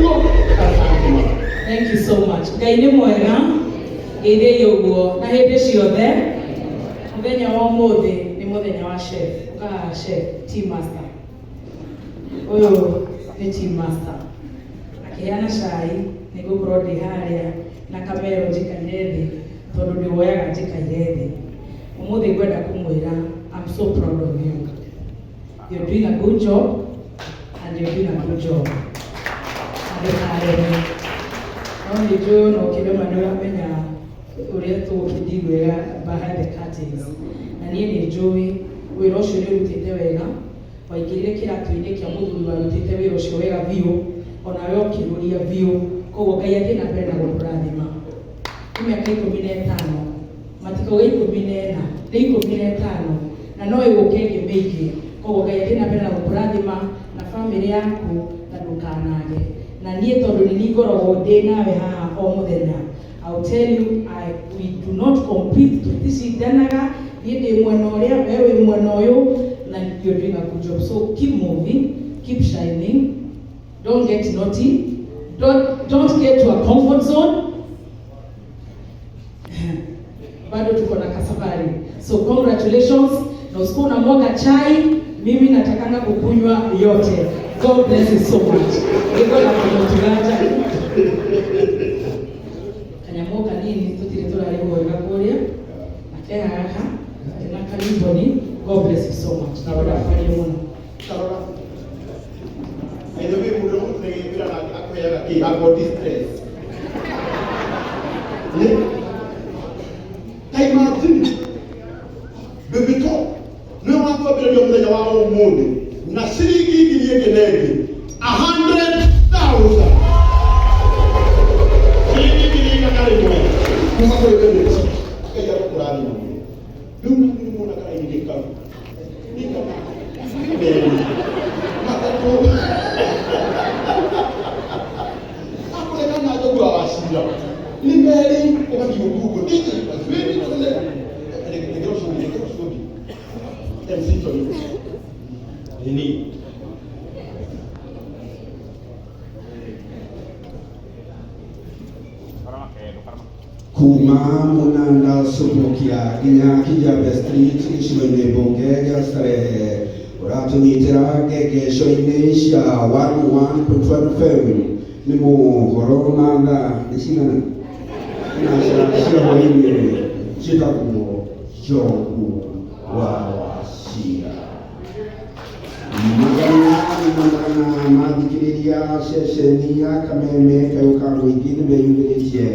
Nĩguo. Asante mama. Thank you so much. Ngai nĩ mwega, ngeithĩi ũguo na hĩndĩ ciothe. Mũthenya wa ũmũthĩ nĩ mũthenya wa chef. Ũka haha chef, tea master. Ũyũ nĩ tea master. Akĩheana cai nĩ ngũkorwo ndĩ harĩa na kamero njikaire thĩ tondũ ndĩwoyaga njikaire thĩ. Ũmũthĩ ngwenda kũmwĩra I'm so proud of you. You're doing a good job and you're doing a good job. Ndũkareme. No nĩ njũĩ ona ũkĩrema nĩ ũramenya ũrĩa tũgũkĩthiĩ wega behind the curtains. Na niĩ nĩ njũĩ wĩra ũcio nĩ ũrutĩte wega, waingĩrire kĩratũ-inĩ kĩa mũthuri warutĩte wĩra ũcio wega biũ, onawe ũkĩrũria biũ. Koguo Ngai athiĩ na mbere na gũkũrathima. Nĩ mĩaka 15, matikauga 14, nĩ 15, na no ĩgũka ĩngĩ mĩingĩ. Koguo Ngai athiĩ na mbere na gũkũrathima na bamĩrĩ yaku na ndũkanage. Na niĩ tondũ nĩ niĩ ngoragwo ndĩ nawe haha o mũthenya, I'll tell you, we do not compete, tũticindanaga, niĩ ndĩ mwena ũrĩa, we wĩ mwena ũyũ, na you're doing a good job. So keep moving, keep shining, don't get naughty, don't get to a comfort zone. Bado tuko na kasafari. So congratulations, na usikuwa unamwaga chai, mimi natakanga kukunywa yote. God bless you so much. Niko na kumutuganja. Kanyamũ kanini tutire turarĩhwo wega kũrĩa na ke haha kena kariboni. God bless you so much. Na wĩra mũno. Tarora. By the way, mũndũ ũrĩa wĩra nake akũheaga kĩ ako distress. Eh? Ta imagine Baby Top nĩwe wakwambĩrĩria mũthenya wa ũmũthĩ na ciringi ngiri ĩngĩ na ĩngĩ 100,000 ciringi 100,000 kuma kũrĩ Baby Top. Ngai arokũrathima mũno. Rĩu na nĩ muona karaini gĩ kau. Nĩ kama merĩ matatũ akũrekana njogua wa cira nĩ merĩ ũgathiĩ ũguo ndĩndĩ regera ũcio ũngĩ regera ũcio ũngĩ MC Tony nini. Kuma Mũnanda Subukia nginya Kijabe Street gĩcigo-inĩ mbunge gĩa Starehe ũratũnyitĩra ngengesho-inĩ cia 101.1 FM nĩ mohoro ma thaa nĩ cigana na cia hwaĩ-inĩ ciĩtagwo Njogu wa Wachira. Magana na magana mathikĩrĩria ceceni ya Kameme kayũ ka mũingĩ nĩ meyumĩrĩtie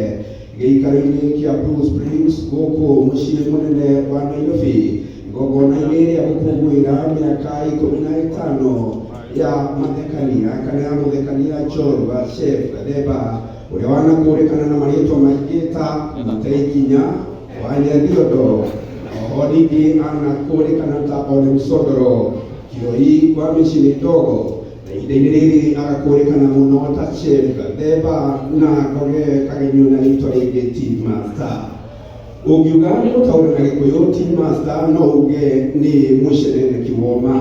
gĩikaro-inĩ kĩa Blue Springs gũkũ mũciĩ mũnene wa Nairobi igongona-inĩ rĩa gũkũngũĩra mĩaka 15 ya mathekania kana ya mũthekania njorua Chef Gathemba ũrĩa wanakũrĩkana na marĩtwa maingĩ ta Mũteikinya wa Nyathiondo oho ningĩ anakũrĩkana ta Ole Msondoro Kiroi wa mĩciĩ mĩdogo na ihinda-inĩ rĩrĩ agakũrĩkana mũno ta Chef Gathemba na Ngoge Kagenyo na rĩtwa rĩngĩ Tea Master. Ũngiuga nĩ gũtaũra na Gĩkũyũ Tea Master no uge nĩ mũceneneki woma.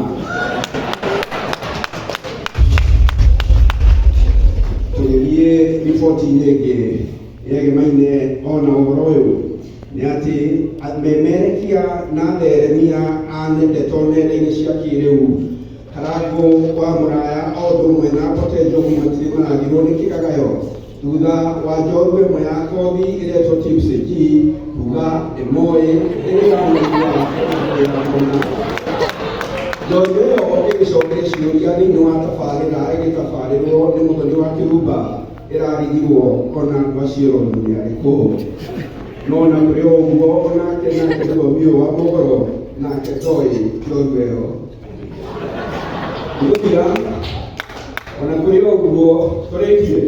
Tũgĩthiĩ riboti-inĩ ĩngĩ yegemaine ona ũhoro ũyũ nĩ atĩ memerekia na theremia a ndeto nenda-inĩ cia kĩrĩu Karangũ wa Mũraya o ũndũ ũmwe na Mbote Njogu matirĩ marathirwo nĩ kĩgagayo thutha wa njorua ĩmwe ya kothi ĩretwo Tipsy G kuga ndĩmoĩ ndĩrĩramũigua ona. Njorua ĩyo ĩgĩcokeria ciũria thĩinĩ wa tabarĩra ĩgĩtabarĩrwo nĩ Mũthoni wa Kĩrumba ĩrarigirwo ona gwaciĩrwo nĩ arĩkũ. No ona kũrĩ o ũguo onake nake mũthomi ũyũ wa mohoro nake ndoĩ njorua ĩyo. Gũthira ona kũrĩ o ũguo tũrĩkie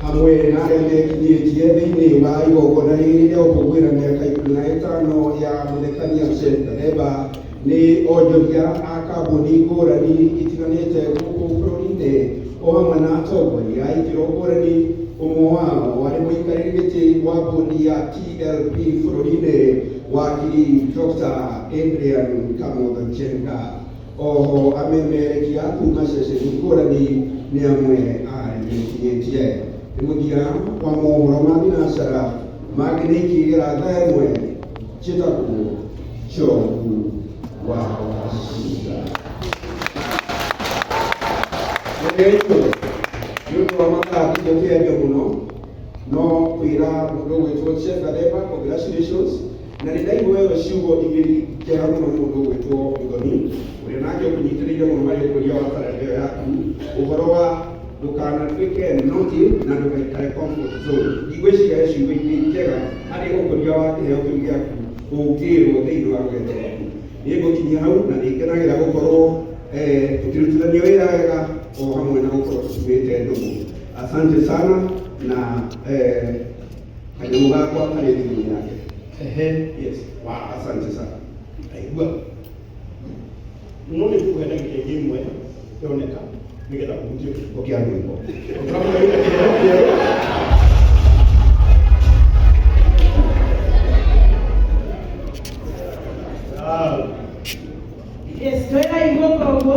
hamwe na arĩa mekinyĩtie thĩinĩ wa igongona rĩrĩ rĩa gũkũngũĩra mĩaka 15 ya mũthekania Chef Gathemba nĩ onjoria a kambuni ngũrani itiganĩte gũkũ bũrũri-inĩ o hamwe na atongoria a ikĩro ngũrani ũmwe wao arĩ mũikarĩri gĩtĩ wa bodi ya TLB bũrũri-inĩ wakiri Dr. Adrian Kamotho Njenga. Oho amemerekia kuma ceceni ngũrani nĩ amwe a arĩa mekinyĩtie. Nĩ mũthia wa mohoro ma thinacara mangĩ nĩ ikĩgĩra thaa ĩmwe. Njĩtagwo Njogu wa Wacinga. Nĩ ũndũ wa mathaa tũgũkĩaria mũno no kwĩra mũndũ ũgwĩtwo Chef Gathemba, congratulations. Na nĩ ndaigua wega ciugo igĩrĩ njega mũno nĩ mũndũ ũgwĩtwo Mũthoni, ũrĩa nake ũkũnyitĩrĩire mũno harĩ ũkũria wa talanta ĩyo yaku, ũhoro wa ndũkanatuĩke naughty na ndũgaikare comfort zone. Ndigwĩciria he ciugo ingĩ njega harĩ ũkũria wa kĩheo kĩu gĩaku ũngĩrwo thĩinĩ wa rũgendo rwaku. Niĩ ngũkinyia hau na nĩ ngenagĩra gũkorwo tũkĩrutithania wĩra wega o hamwe na gũkorwo tũtumĩte ndũgũ. Asante sana na kanyamũ gakwa karĩ thimũ yake. Ehe. Yes. Wow. Asante sana. Aigua no nĩ ngũkũhe ndagĩka ĩngĩ ĩmwe yoneka nĩgetha ũhutie kĩhiko kĩa rwĩmbo. Tũramũheire kĩheo kĩerũ. Ah. Yes, twera igoko ũguo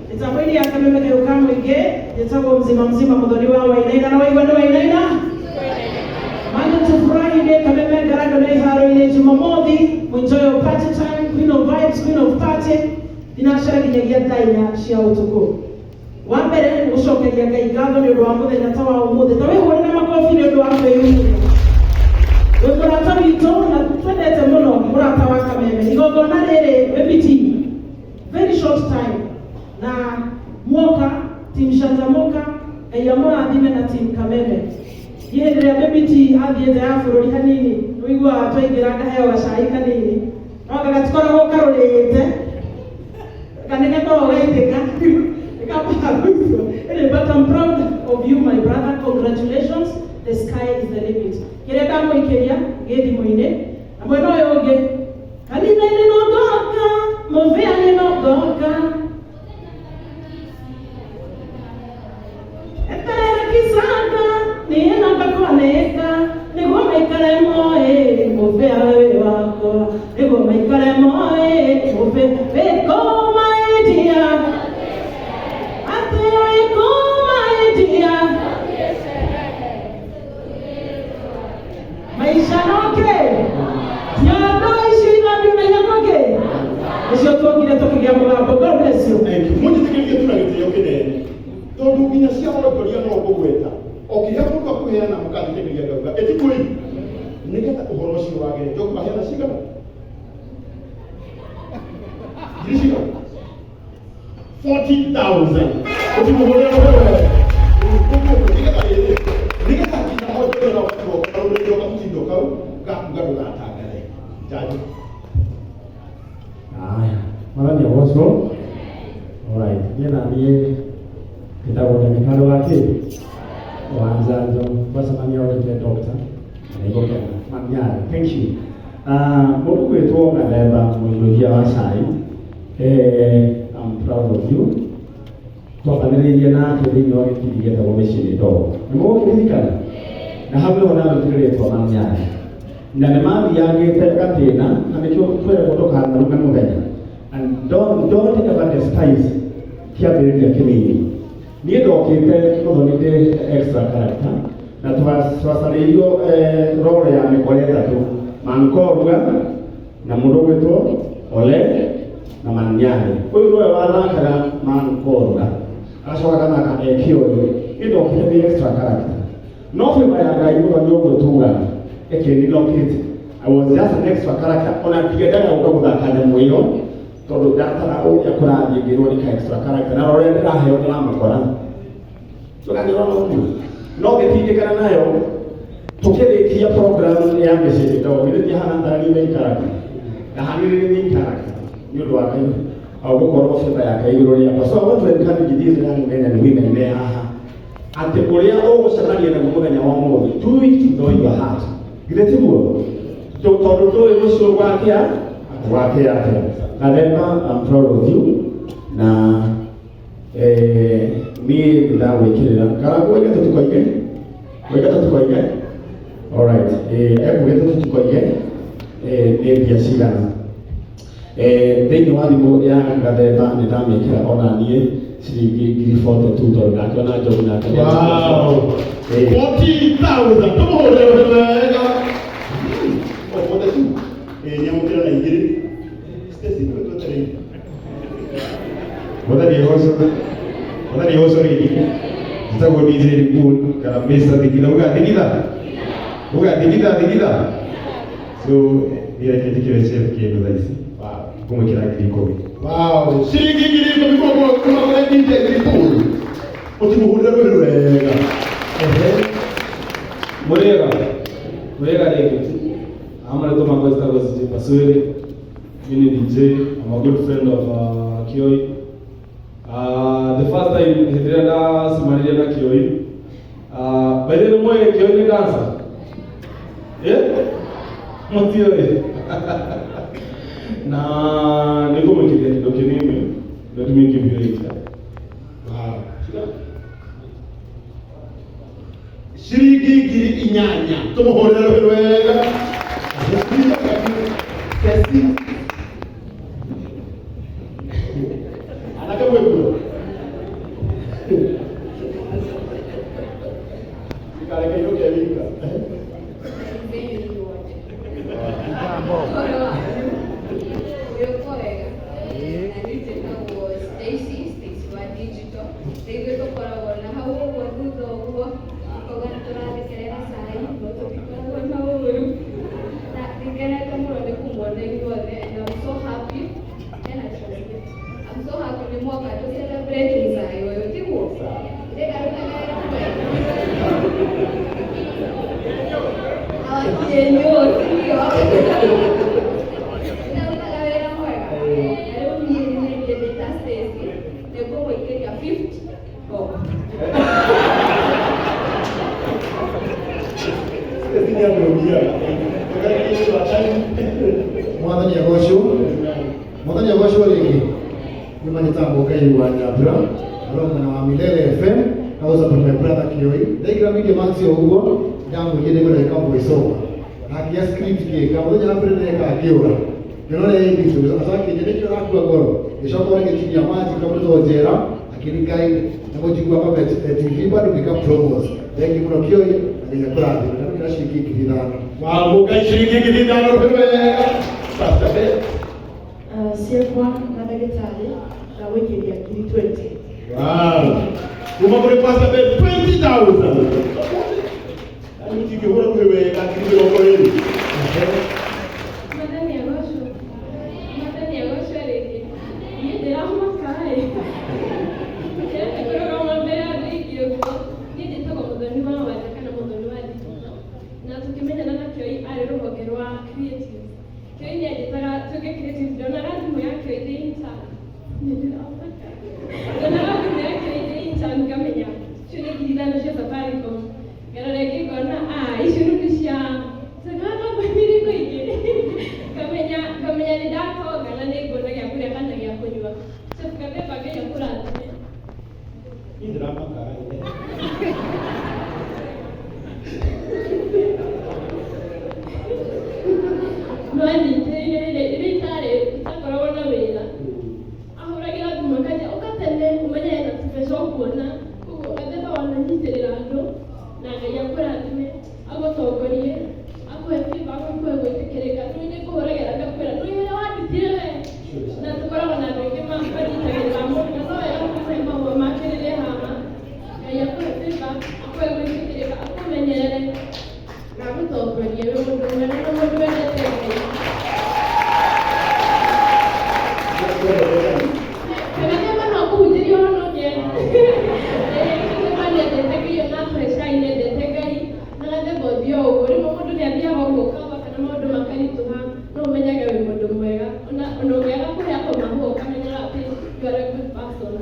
mĩtambo-inĩ ya Kameme Kayũ ka Mũingĩ. Njĩtagwo Mzima Mzima Mũthoni wa Wainaina, na waigua nĩ Wainaina. Monday to Friday, Kameme Ngarando nĩ iharo-inĩ. Jumamothi, enjoy your party time, queen of vibes, queen of party, thinacara nginyagia thaa 4 cia ũtukũ. Wa mbere nĩ gũcokeria Ngai ngatho nĩ ũndũ wa mũthenya ta wa ũmũthĩ. Ta wĩhũrĩre makobi nĩ ũndũ wa kwĩyumĩria wĩ mũrata witũ na twendete mũno, mũrata wa Kameme. Igongona rĩrĩ wĩbiti very short time na mwoka team Shanjamuka, Ngai amũrathime na team Kameme. Niĩ hĩndĩ ĩrĩa Baby T athiĩ nja ya bũrũri hanini, nĩũiguaga twaingĩra ngaheo gacai kanini, no anga gatikoragwo karũrĩte kana gakoragwo gaitĩka nĩkambaga. Anyway, but I'm proud of you, my brother. Congratulations, the sky is the limit. Kĩrĩa ndamũikĩria gĩ thimũ-inĩ na mwena ũyũ ũngĩ, kanitha-inĩ no ngoka, mũbĩa-inĩ no ngoka, eterera kisanga niĩ namba kwanĩka nĩguo maikare moĩ mũbĩa wĩ wakwa, nĩguo maikare moĩ mũbĩa wĩkũmaidia atĩ wĩkũmaidia maisha noke nyondo icio ithambio na ihakwa nĩcio tuokire tũkĩgĩa mũgambo. God bless you. Thank you. Mũnjĩtĩkĩrie tu na gĩtĩo kĩnene tondũ nginya cia onjoria no ngũgweta o kĩrĩa mũndũ akũheana mũkathikĩrĩria ngauga ĩtikũi nĩgetha ũhoro ũcio wagĩre. Njoku aheana cigana? Ngiri cigana? 40,000. Ũtimũhũrĩra rũhĩ nĩgetha rĩrĩ nĩgetha nginya onjoria no ũrũmĩrĩrio kamũtindo kau gakuga ndũgatangathe njanjo. Haya, mwathani agocwo. Alright, niĩ na niĩ njĩtagwo ndagĩtarĩ wa kĩ wa njanjo gwacemania ũrĩte doctor na nĩngũkena manyarĩ. Thank you. Mũndũ gwĩtwo Gathemba mũiyũria wa cai, I'm proud of you. Twambanĩrĩirie nake thĩinĩ wa gĩbindi gĩtagwo Mĩciĩ nĩ Ndogo, nĩ mũgũkĩririkana, na hau nĩho ndarutire rĩtwa Manyarĩ na nĩ mathiangĩte gatĩna na nĩkĩo kwĩragwo ndũkanarume mũthenya and don't ever despise kĩambĩrĩria kĩnini. Niĩ ndokĩte Mũthoni ndĩ extra character na twacarĩirio role ya mĩkora ĩtatũ, Mankorua na mũndũ ũgwĩtwo Ole na Manyarĩ. Ũyũ nĩwe wathakaga Mankorua, agacoka agathaka Ekĩorio. Niĩ ndokĩte ndĩ extra character, no favor ya Ngai, Mũthoni, ũguo tugaga ĩkĩnilocate. I was just an extra character, ona ndiendaga gũka gũthaka nyamũ ĩyo tondũ ndatara ũrĩa kũrathiĩ ngĩrwo nĩ ka extra character na ũrĩa ndĩraheo ndĩramũkora tũkanĩrona ũguo no ngĩtindĩkana nayo. Tũkĩrĩkia program ya Mĩciĩ Mĩndogo, githĩ ndiahana tarĩ main character? Ndahanire nĩ main character nĩ ũndũ wa Ngai o gũkorwo favor yake igũrũ rĩakwa. So I want to encourage these young men and women me haha atĩ ũrĩa ũgũcemania naguo mũthenya wa ũmũthĩ, do it with all your heart. Githĩ tiguo? Tondũ ndũĩ rũciũ gwakĩa gwakĩa atĩa. Gathemba, I'm proud of you na niĩ ndĩndagwĩkĩrĩra karangũ waiga tũtikoige, waiga tũtikoige. Alright, ekugĩte tũtikoige nĩ mbia cigana. Thĩinĩ wa thimũ ya Gathemba nĩ ndamĩkĩra ona niĩ ciringi 42,000 tondũ ndakĩona Njogu nake. Wow. 40,000. Tumuhũrĩre wega. O 42. Nyamũkĩra na igĩrĩ. Stacy, nĩwe twetereire. Mwathani agocwo. Mwathani agocwo rĩngĩ. Njĩtagwo DJ Ripun kana Mr. Thigitha. Uga Thigitha. Uga Thigitha Thigitha. So niĩ reke njĩkĩre chef kĩndũ thaa ici. Ngũmwĩkĩra 10,000. Wow. Ciringi 10,000 kuma kuma kũrĩ DJ Ripun. Ũtimũhũrĩre rwĩrĩ wega. Ehe. Murega murega rĩngĩ. Amarĩtwa makwa njĩtagwo CJ Paswele. Mi ni DJ. I'm a good friend of Kioi. The first time hĩndĩ ĩrĩa ndacemanirie na Kioi, by the way, nĩ mũĩ Kioi nĩ dancer? Eh, mũtiũĩ? Na nĩngũmwĩkĩria kĩndũ kĩnini. Let me give you it. Wow. Ciringi 8,000. Tumuhũrĩre rwĩrĩ wega. Stacy. Anake mwĩkuo. Ikareke inũke wika. Wĩũko wega. Na niĩ njĩtagwo Stacy, Stacy wa digital. Rĩu tũkoragwo na hau ũguo thutha ũguo ũkauga nĩ tũrathekerera cai no tũtikoragwo na ũru. Na nĩngenete mũno nĩ kũmuona inyuothe and I'm so happy. Hena translate. I'm so happy nĩ mwaka tũ celebrate mũcai ũyũ tiguo? Ndĩndarutaga wĩra mwega. Awakienyo, sindio? Ndarutaga wĩra mwega. Na rĩu niĩ niĩ ndĩ ta Stacy, nĩngũmũikĩria 50 bob. Stacy nĩ amũrũmiaga. Tũkageria wa time. Mwathani agocwo. Mwathani agocwo rĩngĩ. Nĩ manyĩtagwo Ngai wa Nyambura arĩa mwena wa Milele FM na gũ support my brother Kioi. Ndaingĩra Media Max o ũguo ndamwĩrire nĩngwenda gwĩka voice over na akĩgĩa script ngĩka mũthenya wa mbere ndeka ngĩũra ngĩona ũrĩa ĩnditũ acoka nĩkĩo ũrakua ngoro ngĩcoka ũrĩa ngĩtinia maji kamũtwo njera akĩni guide na mũnjigua kwa TV bado ngĩka promos. Thank you mũno Kioi, na nginya kũrathima na nĩ ciringi 5,000. Wow, Ngai ciringi 5,000 rwĩrĩ wega. Pastor Ben. Ciakwa na ndagĩtarĩ ndagũikĩria 20,000. Wow. Kuma kũrĩ Pastor Ben 20,000. Yaani ũtingĩhũra rwĩrĩ wega 20,000. Mwathani agocwo. Mwathani agocwo rĩngĩ. Niĩ ndĩramaka ĩ. Ndĩrenda kũrũgama mbere ya andũ aingĩ ũguo. Niĩ njĩtagwo Mũthoni wa Wanja kana Mũthoni wa digital. Na tũkĩmenyana na Kioi arĩ rũhonge rwa creative. Kioi nĩ anjĩtaga tuge creative, ndonaga thimũ ya Kioi ndĩ intern. Niĩ ndĩramaka. Ndonaga thimũ ya Kioi ndĩ intern ngamenya icio nĩ 5,000 cia Safaricom. Ngarora ĩngĩ ngona ah icio rĩu nĩ cia kambuni irĩkũ ingĩ. Ngamenya nĩ ndatonga na nĩ nguona gĩa kũrĩa kana gĩa kũnyua. Chef Gathemba, Ngai akũrathime. Niĩ ndĩramaka ĩ. Nwanyitĩrĩire rĩrĩa itarĩ itakoragwo na wĩra. Ahũragĩra thimũ akanjĩra ũka tene ũmenye hena tũbeca ũkuona. Koguo Gathemba wananyitĩrĩra andũ na Ngai akũrathime, agũtongorie, akũhe favor, akũhe gwĩtĩkĩrĩka. Nĩ nĩ ngũhũragĩra ngakwĩra nĩ ũrĩa wandutire we. Na tũkoragwo na andũ aingĩ manyitagĩrĩra mũndũ na no wega kũmũhe mahũa make rĩrĩa haha. Ngai akũhe favor, akũhe gwĩtĩkĩrĩka, akũmenyerere na agũtongorie wĩ mũndũ mwega na mũndũ wendete Ngai. Gathemba no kũhunjĩria ũhonoke. Gathemba nĩendete Ngai ona atũhe cai nĩendete Ngai na Gathemba ũthiĩ o ũguo. Rĩmwe mũndũ nĩ athiaga ũguo ũkauga kana maũndũ makaritũha no ũmenyage wĩ mũndũ mwega. Ona ũngĩaga kũheagwo mahũa ũkamenyaga atĩ you are a good person.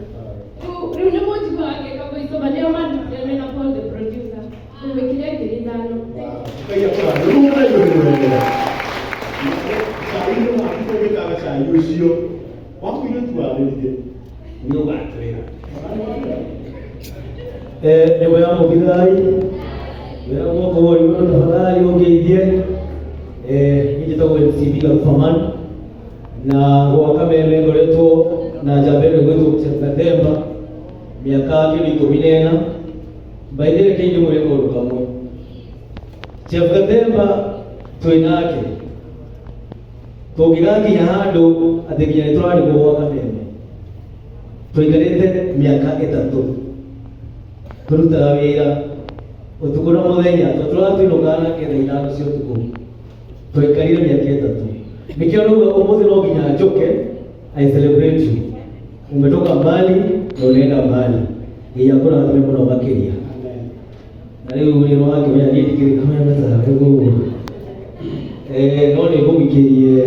Rĩu nĩ mũnjiguaga ngĩka voice over nĩo mandutire mena Paul the producer. Ngũmwĩkĩria 5,000. Ngai akũrathime. Rĩu ũrĩa rwĩrĩ wega. Cai nĩ waku ũgĩkaga cai ũcio. Wakwĩrwo tuarĩrie. Nĩ ũgatwĩra. Nĩ wega mũgithai wĩra guoko wa igũrũ tafadhali ũngeithie. Niĩ njĩtagwo MC Biga Rufaman. Na gwa Kameme ngoretwo na njamba ĩno ĩgwĩtwo Jeff Gathemba mĩaka kĩndũ 14. By the way, reke ndĩmwĩre kaũndũ kamwe. Jeff Gathemba twĩ nake tũngĩgakinya handũ atĩ nginya nĩ tũrarĩhwo gwa Kameme, tũikarĩte mĩaka 3 tũrutaga wĩra ũtukũ na mũthenya, tũratwĩnũkaga nake thaa 5 cia ũtukũ, tũikarire mĩaka 3. Nĩkĩo rauga ũmũthĩ no nginya njũke I celebrate you. Umetoka mbali na unaenda mbali. Ngai akũrathime mũno makĩria. Na rĩu rĩ no wakĩmenya niĩ ndikĩrĩ kameme tawe ũguo. No nĩ ngũmũikĩrie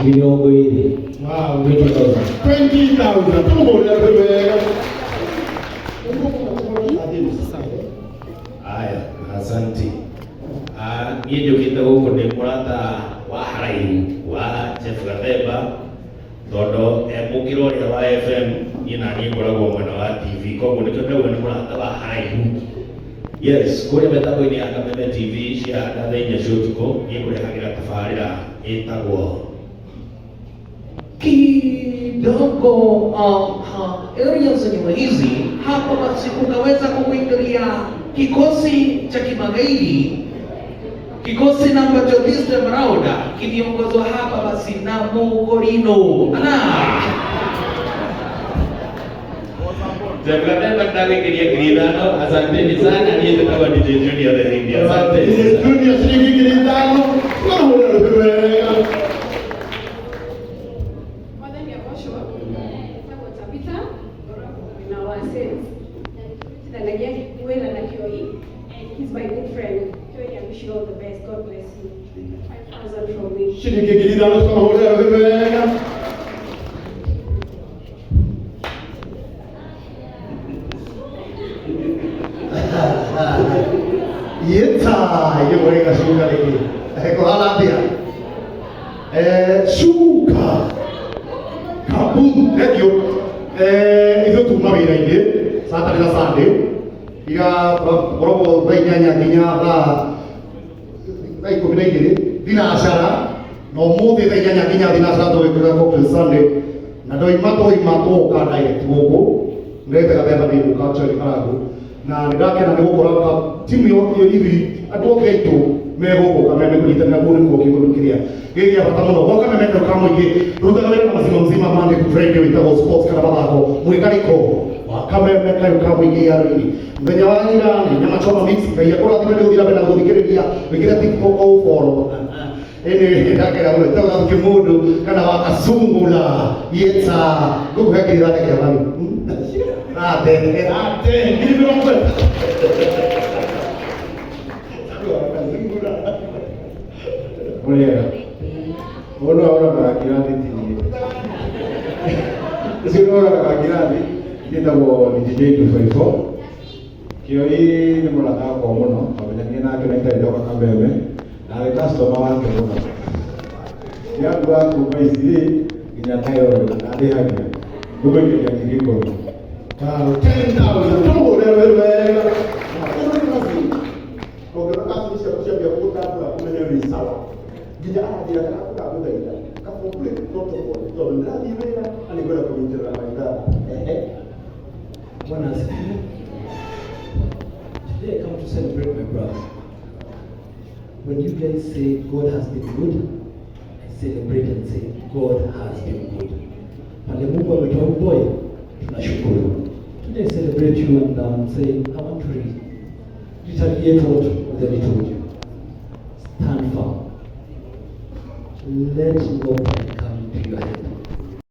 20,000. Wow. 20,000. 20,000. Tũmũhũrĩre rũhĩ wega. Aya, asanti. Niĩ njũkĩte gũkũ ndĩ mũrata wa haraihu wa Jeff Gathemba tondũ e mũkĩra ũrĩa wa FM, niĩ na niĩ ngoragwo mwena wa TV, koguo nĩkĩo ndauga nĩ mũrata wa haraihu. Yes, kũrĩa mĩtambo-inĩ ya Kameme TV cia thaa 4 cia ũtukũ niĩ ngũrehagĩra tabarĩra ĩtagwo Kidogo area za nyuma hizi hapa, basi ukaweza kukuingilia kikosi cha kimagaidi, kikosi ambacho this time round kiliongozwa hapa basi na Mogorino ana Jeff Gathemba ndagũikĩria 5,000. Asanteni sana, niĩ njĩtagwo DJ Junior the Hindi. Asante. DJ Junior ciringi 5,000. Tũmũhũrĩre rũhĩ wega. Mwathani agocwo. Njĩtagwo Tabitha, ngoragwo mwena wa sales na nĩtũrutithanagia wĩra na Kioi, and he's my good friend. Kioi, I wish you all the best. God bless you. 5,000 from me. Ciringi 5,000, tũkamũhũrĩra rũhĩ wega. Yeta, igĩmũrĩga cuka rĩngĩ. Kũhana atĩa? Cuka. Kabum, thank you. Ithuĩ tuma wĩra-inĩ Saturday na Sunday. Iga tũkoragwo thaa 8 nginya thaa 12 thinacara, na ũmũthĩ thaa 8 nginya thinacara tũgĩkĩra Cocktail Sunday, na ndoima twaima twoka direct gũkũ ndete Gathemba nĩ gũka Joy Karangu, na nĩ ndakena nĩ gũkora timu yo ithuĩ andũ othe aitũ me gũkũ Kameme kũnyitanĩra kũu nĩkuo kĩũndũ kĩrĩa gĩ gĩa bata mũno gwa Kameme kau ka mũingĩ. Rutaga wĩra na mzima mzima Monday to Friday wĩtagwo sports kana mathako mwĩkarĩko wa Kameme kayũ ka mũingĩ yaro-inĩ. Mũthenya wa ira nĩ nyama choma mix. Ngai akũrathime nĩ ũthira mbere na gũthikĩrĩria wĩkĩre TikTok o follow ĩnĩ ndakera mũno ĩtagwo kĩmũndũ kana wa kasungula yeta ngũkũhe 5,000 kĩa mami rate Ate, 20,000. Mũrĩega. Mũndũ ahũraga ngirathi ti niĩ. Ũcio ũhũraga ngirathi njĩtagwo DJ 254. Kĩoi nĩ mũrata wakwa mũno, twamenyanire nake na itarĩ ndoka Kameme, na arĩ customer wake mũno. Ndĩrakuaga kuma Eastleigh nginya Kayole na ndĩhagia. Ngũmũikĩria 10,000. Wow, 10,000. Tũmũhũrĩre rũhĩ wega. Ũngĩona kacini ciaku ciambia gũgũtambũra ũmenye wĩ sawa. Nginya aranjĩra kana ndagũthaitha ka complete protocol tondũ ndĩrathiĩ wĩra na nĩngwenda kũnyitĩrĩra my brother. Ehe. Bwana asifiwe. Today I come to celebrate my brother. When you guys say God has been good, I celebrate and say God has been good. Pale Mungu ametoa boy, tunashukuru. Today I celebrate you and say I want to retaliate what they told you. Stand firm. Let no pride come into your head.